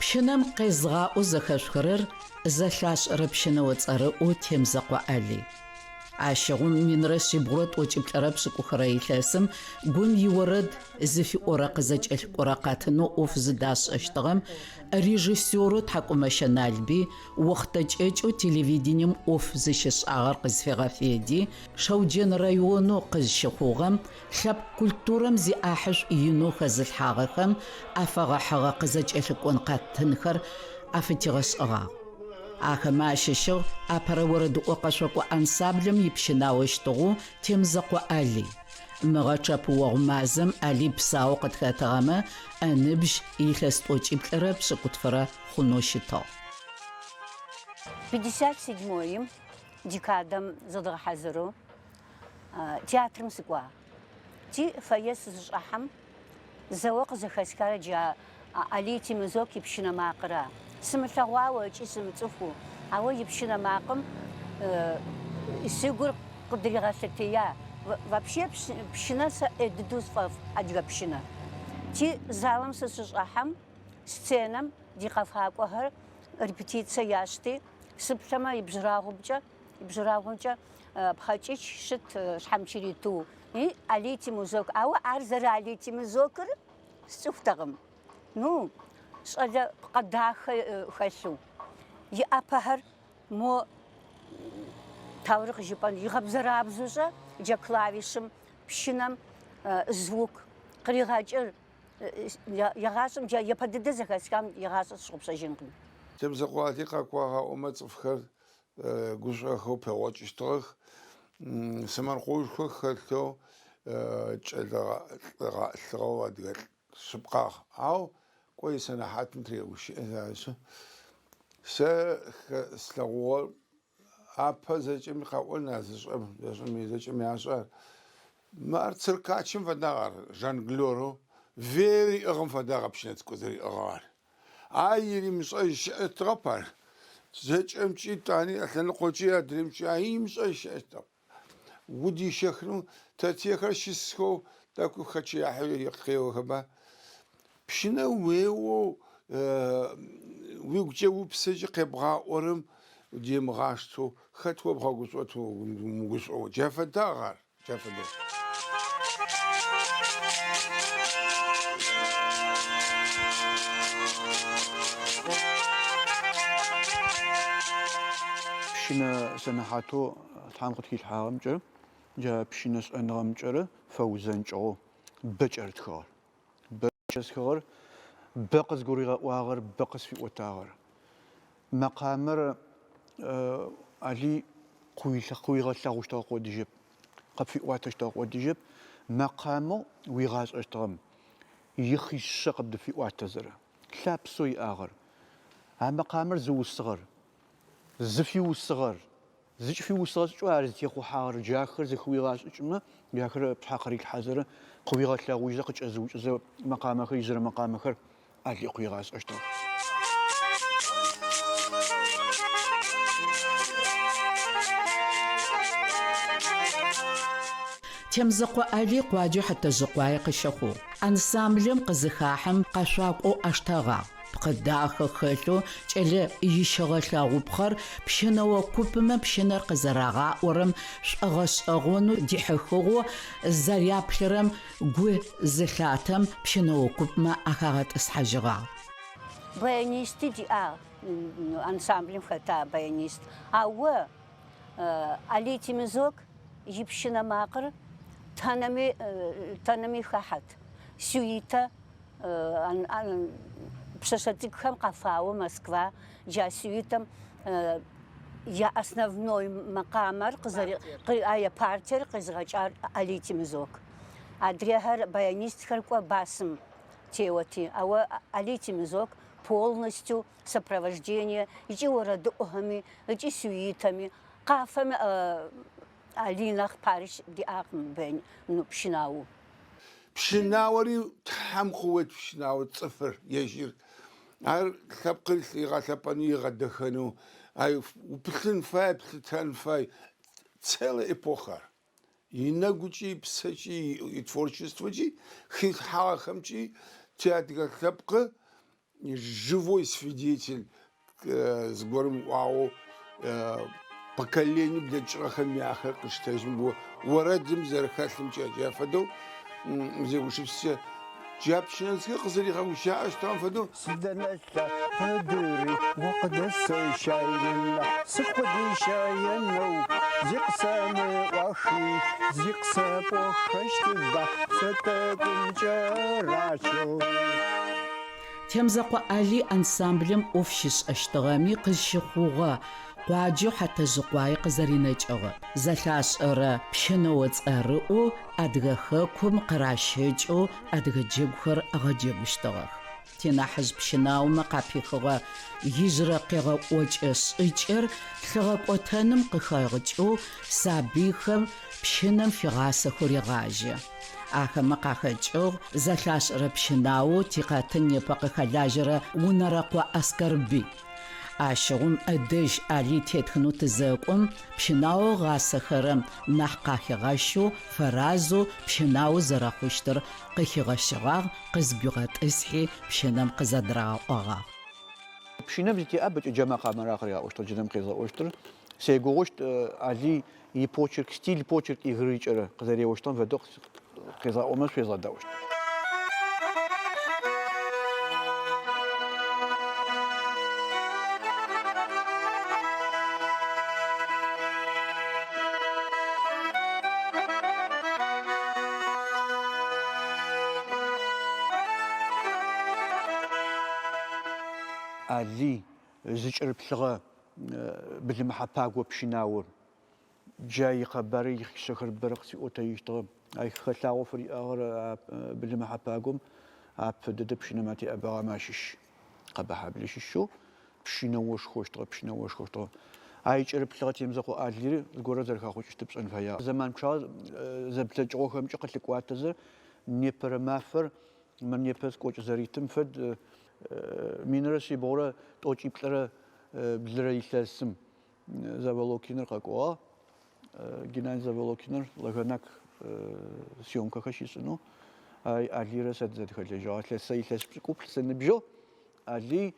Пщынэм къезыгъаӏоу зэхэшъухэрэр зэлъашӏэрэ пщынэо цӏэрыӏоу Темзэкъо Алый. Ащыгъум 1198-рэ илъэсым Гум иорэд зыфиӏорэ къызэкӏэлъыкӏорэ къэтынэу ӏоф зыдашӏэщтыгъэм режиссерэу Тхьакӏумэщэ Налбый охътэ кӏэкӏэу телевидением ӏоф зыщишӏагъэр къызфигъэфеди, Шэуджэн районэу къызщыхъугъэм лъэпкъ культурэм зиӏахьышӏу инэу хэзылъхьагъэхэм афэгъэхьыгъэ къызэкӏэлъыкӏон къэтынхэр афытигъэшӏыгъагъ. Ахэмэ ащыщыгъ апэрэ орэдыӏо къэшъокӏо ансамблэм ипщынаощтыгъэу Темзэкъо Алый. Мыгъэ чъэпыогъу мазэм Алый псаоу къытхэтыгъэмэ, ыныбжь илъэс 190-рэ хъунэу щытыгъ. 57-м декадэм зыдгъэхьазырэу театрым сыкӏуа. Ти фойе сызыщӏыхьэм зэуэ къызэхэсхар джа Алий Темызок и пшынэ макъыра. Сымылъэгъуауэ икӏи сымыцӏыхуу, ауэ и пшынэ макъым си гур къыдригъэлъэтея. Вообще пшынэр сэ ӏей дыдэу сфӏэфӏ, адыгэ пшынэ. Ти залым сыщыщӏыхьэм, сценэм ди къэфакӏуэхэр репетицэ ящӏти, сыплъэмэ ибжьырагъумкӏэ, ибжьырагъумкӏэ пхъэкӏыч щыт щхьэмчыриту. И Алий Темызок. Ауэ ар зэры-Алий Темызокыр сцӏыхутэкъым. Ну, щӏалэ пкъы дахэ хэлъу. И ӏэпэхэр мо таурыхъ жыпӏэн игъэбзэрабзэу щӏэ, джа клавишым, пшынэм звук къригъэкӏыр егъащӏэм джа япэ дыдэ зэхэсхам игъащӏэ сщыгъупщэжынкъым. Темзэкъо Алый къэкӏуагъ аӏомэ цӏыфхэр гушӏохэу пэгъокӏыщтыгъэх. Сэмэркъэушхо хэлъэу кӏэлэ лӏы гъэӏылъыгъэу адыгэлӏ шъыпкъагъ. Ау кӏо исэнэхьатым тырегущыӏэ арышъы, сэ слъэгъугъэр апэ зэкӏэми къаӏон а зышӏэм, зэкӏэми ашӏэ ар. Мы ар циркачым фэдагъ ар, жонглерэу, веер иӏыгъым фэдагъ а пщынэ цӏыкӏур зэриӏыгъыгъэр. Ай иримышӏэжь щыӏэщтыгъэп ар. Зэкӏэмкӏи, тӏани, лъэныкъокӏи, адреймкӏи, ай имышӏэжь щыӏэщтыгъэп. Удищэхынэу тэтыехэр щысхэу тӏэкӏу хэчъыяхьэу къеохэба. Пщынэ уеоу уигукӏэ упсэкӏэ къебгъаӏорэм демыгъаштэу, хэт о бгъэгушӏот умыгушӏоу. Джа фэдагъ ар. Джа фэдэу. Пщынэ сэнэхьатэу Тхьэм къытхилъхьагъэмкӏэ, джа пщынэ шӏэныгъэмкӏэрэ фэузэнкӏыгъэу бэ кӏэрытхыгъэр. Бэ кӏэсхыгъэр, бэ къызгуригъэӏуагъэр, бэ къысфиӏотагъэр. Мэкъамэр Алый къыуигъэлъэгъущтыгъэ къодыжьэп. Къыпфиӏуатэщтыгъэ къодыжьэп, мэкъамэу уигъашӏэщтыгъэм ихъишъэ къыбдыфиӏуатэзэрэ, лъапсэу иӏагъэр, а мэкъамэр зыусыгъэр, зыфиусыгъэр, зыкӏыфиусыгъэ шӏыкӏэу ар зытехъухьагъэр, джахэр зэхыуигъашӏыкӏымэ, джахэр пшъхьэ къырилъхьэзэрэ, къыуигъэлъэгъужьзэ, къыкӏэзыукӏызэ мэкъамэхэр, ижъырэ мэкъамэхэр Алый къыуигъашӏэщтыгъ. Темзэкъо Алый къуаджэу Хьатэжъыкъуае къыщыхъугъ. Ансамблэм къызыхахьэм къэшъуакӏоу аштэгъагъ. Пкъы дахэ хэлъэу кӏэлэ ищыгъэ лъэгъупхъэр пщынэо купымэ пщынэр къызэрагъаӏорэм шӏогъэшӏэгъонэу дихьыхыгъэу зэряплъырэм Гу зылъатэм пщынэо купмэ ахагъэтӏысхьажьыгъагъ. Баянисти диӏагъ, ансамблым хэта баянист. Ауэ Алий Темызок и пшынэ макъыр тэнэми тэнэми хэхьэт. Сюитэ пшъэшъэ цӏыкӏухэм къэфауэ Москва, джа сюитэм я основной макъамэр къызэри я партиер къизыгъэкӏар Алий Темызок. Адрейхэр баянистхэр кӏуэ басым теуэти, ауэ Алий Темызок полностью сопровождение икӏи уэрэдыӏухэми, икӏи сюитэми, къафэми Алий нэхъ пари диӏакъым ну, пшынауэу. Пщынаори Тхьэм къыует пщынао цӏыфыр, ежьыр. Ар лъэпкъыр игъэлъэпӏэнэу, игъэдэхэнэу, ай упылъын фай, плъытэн фай. Целая эпоха ар. Инэгукӏи, ипсэкӏи, итворчествэкӏи, хилъхьагъэхэмкӏи тиадыгэ лъэпкъы. Живой свидетель зыгорэм ыӏуагъэу поколениеу блэкӏыгъэхэми ахэр къыштэжьым орэдым зэрэхэлъымкӏэ джа фэдэу узегупшысэкӏэ джа пщынэцӏыкӏур къызэригъэгущыӏэщтыгъэм фэдэу. Сыдэнэлъэ фэдыри о къыдэсэщаена, Сыкъыдищэенэу зи къысэмыӏуахи, Зи къысэпӏохэщтыба, сэ тӏэкӏумкӏэрачэу. Темзэкъо Алый ансамблэм ӏоф щишӏэщтыгъэми, къызщыхъугъэ къуаджэу Хьатэжъыкъуае къызэринэкӏыгъэп. Зэлъашӏэрэ пщынэо цӏэрыӏоу Адыгэ хэкум къыращэкӏэу адыгэ джэгухэр ыгъэджэгущтыгъэх. Тинахьыжъ пщынаомэ къапихыгъэ ижъырэ къегъэӏокӏэ шӏыкӏэр лъыгъэкӏотэным къыхэкӏэу сабыйхэм пщынэм фигъасэхэу регъажьэ. Ахэмэ къахэкӏыгъ зэлъашӏэрэ пщынаоу тикъэтын непэ къыхэлажьэрэ Унэрэкъо Аскэрбый. Ащыгъум ыдэжь Алый тетхынэу тызэкӏом, пщынаоу ыгъасэхэрэм нахь къахигъэщэу, фэразэу пщынао зэрэхъущтыр къыхигъэщыгъагъ, къызгуигъэтӏысхьи пщынэм къызэдырагъэӏогъагъ. Пщынэм зытеӏабэкӏэ джа мэкъамэр къыриӏощтыр, джыдэм къезгъэӏощтыр. Сегугъущт Алый ипочерк, стиль почерк игрыкӏэрэ къызэреощтыгъэм фэдэу къезгъэӏомэ шъуезгъэдэӏущт. Алый зыкӏырыплъыгъэ Былымыхьэ Паго пщынаор. Джа икъэбари ихъишъэхэр бэрэ къысфиӏотэжьыщтыгъэ. Ай хэлъагъэу фыриӏагъэр а Былымыхьэ Пагом апэ дэдэ пщынэм атеӏэбагъэмэ ащыщ. Къэбэхьаблэ щыщэу пщынэошхощтыгъэ, пщынэошхощтыгъэ. Ай кӏырыплъыгъэ Темзэкъо Алыйри зыгорэ зэрэхэхъукӏыщтыр пшӏэн фэягъ. Зэман пчъагъэ зэблэкӏыгъохэмкӏэ къылъыкӏуатэзэ, непэрэ мафэр мыр непэ скӏокӏ зэритым фэд минрэ шъибгъурэ тӏокӏиплӏырэ блырэ илъэсым Заволокиныр къэкӏогъагъ. Геннадий Заволокиныр Лагонак съемкэхэр щишӏынэу ай Алыйрэ сэ тызэдыхэлэжьагъ. Илъэс сэ илъэс пшӏыкӏуплӏ сыныбжьыгъ, Алый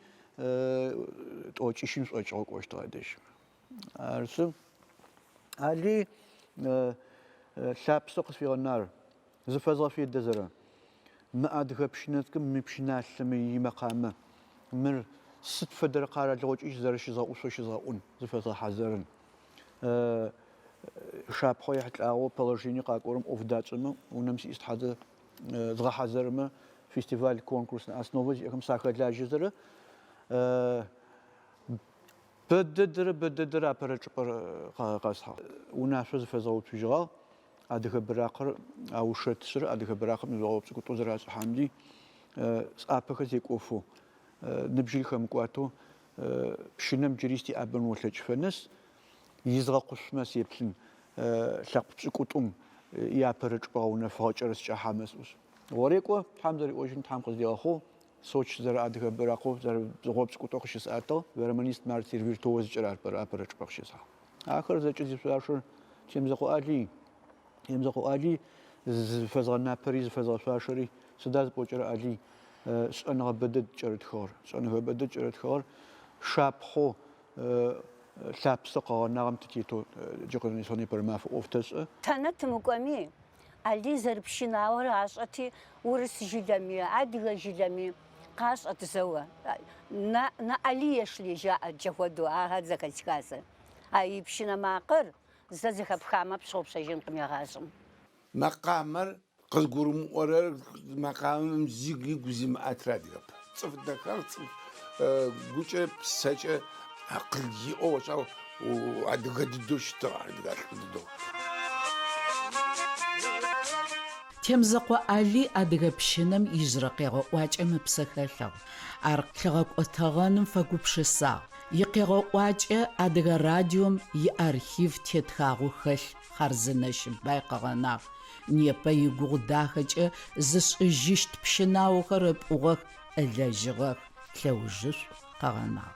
тӏокӏищым шӏокӏыгъэу кӏощтыгъэ дэжь. Арышъы, Алый лъапсэу къысфигъэнар зыфэзгъэфедэзэрэ мы адыгэ пщынэцӏыкӏум мы пщыналъэм имэкъамэ мыр сыд фэдэрэ къэралыгъокӏи зэрэщызгъэӏушъоу щызгъэӏун, зыфэзгъэхьазырын. Шапхъэ ехьылӏагъэу положение къакӏорэм ӏоф датшӏэмэ, унэм сиӏыстхьазэ згъэхьазырымэ, фестиваль конкурсная основа зиӏэхэм сахэлажьэзэрэ бэ дэдэрэ бэ дэдэрэ апэрэ чӏыпӏэр къэсхьыгъ. Унашъо зыфэзгъэуцужьыгъагъ адыгэ быракъыр аушэтышъырэ адыгэ быракъым ижъогъо пшӏыкӏутӏу зэрашӏыхьамди сӏапэхэр зекӏофэу, ныбжьыри хэмыкӏуатэу пщынэм джыри сытеӏабэн олъэкӏыфэ нэс изгъэкъушъумэ сеплъын лъэпкъ пшӏыкӏутӏум иапэрэ чӏыпӏэ гъэунэфыгъэ кӏэрыскӏахьамэ сӏошъ. Гъорекӏо, Тхьэм зэриӏожьын Тхьэм къыздигъэхъугъ, Сочи зэрэадыгэ быракъэу зэрэжъогъо пшӏыкӏутӏу къыщысӏэтыгъ, Гармонист мастер виртуозкӏэ апэрэ чӏыпӏэ къыщысхьыгъ. Ахэр зэкӏэ зишъуашэр Темзэкъо Алый. Темзэкъо Алый зыфэзгъэнапэри зыфэзгъэшъуашэри сыда зыпӏокӏэрэ Алый шӏэныгъэ бэдэд кӏэрытхыгъэр. Шӏэныгъэ бэдэд кӏэрытхыгъэр шапхъэу лъапсэ къыгъэнагъэм тытетэу джы къызнэсыгъэ непэрэ мафэ ӏоф тэшӏэ. Тэнэ тымыкӏоми, Алый зэрыпшынауэр ашӏэти, урыс жылэми, адыгэ жылэми къащӏэт зэуэ. На Алия шли жаӏэт джа хуэдэу, ахэр зэхэсха сэ. А и пшынэ макъыр зэ зэхэпхамэ пщыгъупщэжынкъым егъащӏэм. Мэкъамэр къызгурымыӏорэр мэкъамэм зигу игу зимыӏэтыр адыгэп. Цӏыф дэхагъ, цӏыф гукӏэ, псэкӏэ акъыл иӏэу ошӏа, адыгэ дыдэу щытыгъ, адыгэ лӏы дыдэу. Темзэкъо Алый адыгэ пщынэм ижъырэ къегъэӏуакӏэм ыпсэ хэлъыгъ. Ар лъыгъэкӏотэгъэным фэгупшысагъ. Икъегъэӏуакӏэ Адыгэ радиом иархив тетхагъэу хэлъ хъарзынэщ бай къыгъэнагъ. Непэ игугъу дахэкӏэ зышӏыжьыщт пщынаохэр ыпӏугъэх, ылэжьыгъэх, лъэужышӏу къыгъэнагъ.